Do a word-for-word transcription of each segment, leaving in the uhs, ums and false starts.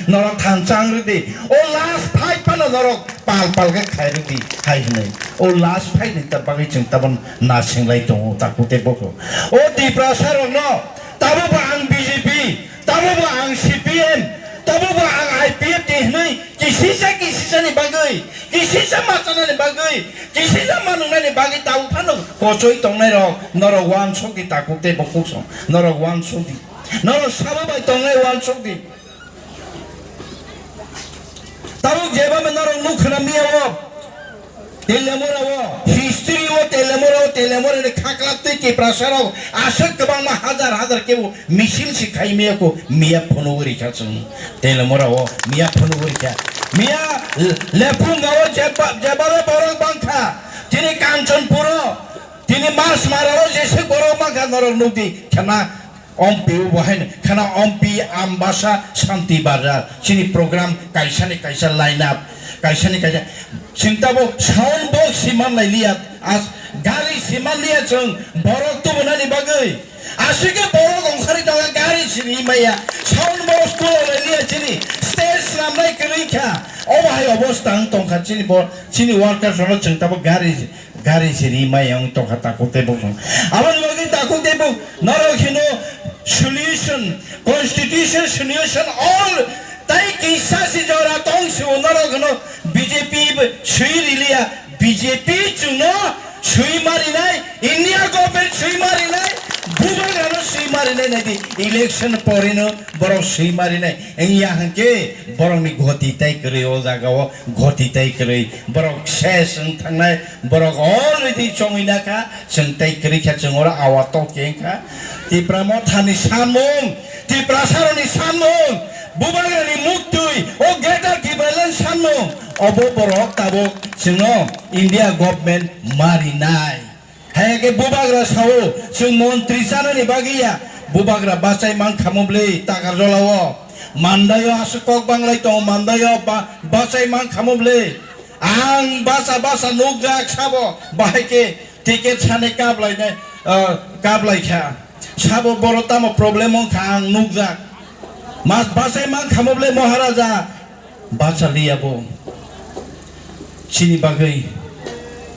Norok thansa wng rwdi. O last fight phano norok pal pal khe khai rwdi hai hwnwi. O last fight ni ta bagwi chwng tabon nasinglai tongo takhuk tei bukhuk. O Tiprasa rokno tabukbo ang B J P, tabukbo ang C P M, tabukbo ang I P F T hwnwi kisisa kisisa ni bagwi, kisisa machanani bagwi, kisisa manungnani bagwi tabuk phano kochoi tongnai rok norok uansuk di takhuk tei bukhuk song norok uansuk di. Norok sabo bai tongnai uansuk di. Tabuk jeba me norok nuk khna miya o. Telemura o, history o Telemura o, Telemura ni khaklak twi Tiprasa rok aswk kwbangma hazar hazar kebo misil si khai miya ko miya phunugwi rikha chwng. Telemura o miya phunugwi rikha. Miya le-, lephunga o jeba, jeba le borok bangkha. Tini Kanchanpur o, tini Masmara o jeswk borok bangkha norok nukdi khna. Ompi bo hai khana ompi Ambasa Santi Bazar chini program kaisa ni kaisa line up, kaisa ni kaisa chwng tabo sound box si man lai liya, as gari si man liya chwng borok tubunani bagwi. Aswk khe borok ongkhari tongo gari si ri maya, sound box tulo lai liya chini stage swnamnai kwrwi kha. Obo hai obostha wng tongkha chini bo, chini worker rok chwng tabo gari Gari siri mai ang tokha takhuk tei bukhuk. Aboni bagwi takhuk tei buk norok hino solution, constitution solution all tai kisa si jora tong si norok hino B J P sui riliya, B J P chwngno sui marinai, India government sui marinai, bubagrano sui marinai nai di election porino borok sui marinai. Engya hwnkhe borokni goti tai kwrwi o jaga o goti tai kwrwi borok ses wng thangnai. Borok already chongwi nakha, chwng tei kwrwi kha, chwng oro awa tok khe wngkha. Tipra Mothani sanmung, Tiprasaroni sanmung, Bubagrani muktwi, o Greater Tipraland sanmung, obo borok tabuk chwngno India government marinai. Hai khe Bubagra sao, chwng montri chanani bagwi ya, Bubagra bachai mankha mubli Takarjala o, Mandai o aswk kok banglai tongo, Mandai o ba-, bachai mankha mubli. Ang basa basa nukjak sabo, bahai khe ticket sani kaplainai, ah, kaplaikha. Sabo boro tamo problem wngkha ang nukjak. Mas bachai mankhamu ble Maharaja, bacha liya bo. Chini bagwi,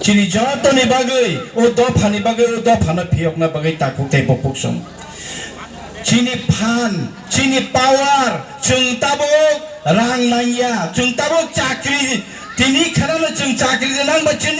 chini jotoni bagwi, o dophani bagwi, o dophano phiyokna bagwi takhuk tei bukhuk song. Chini phan, chini power, chwng tabuk rang nangya, chwng tabuk chakri, tini khanano chwng chakri nangba chini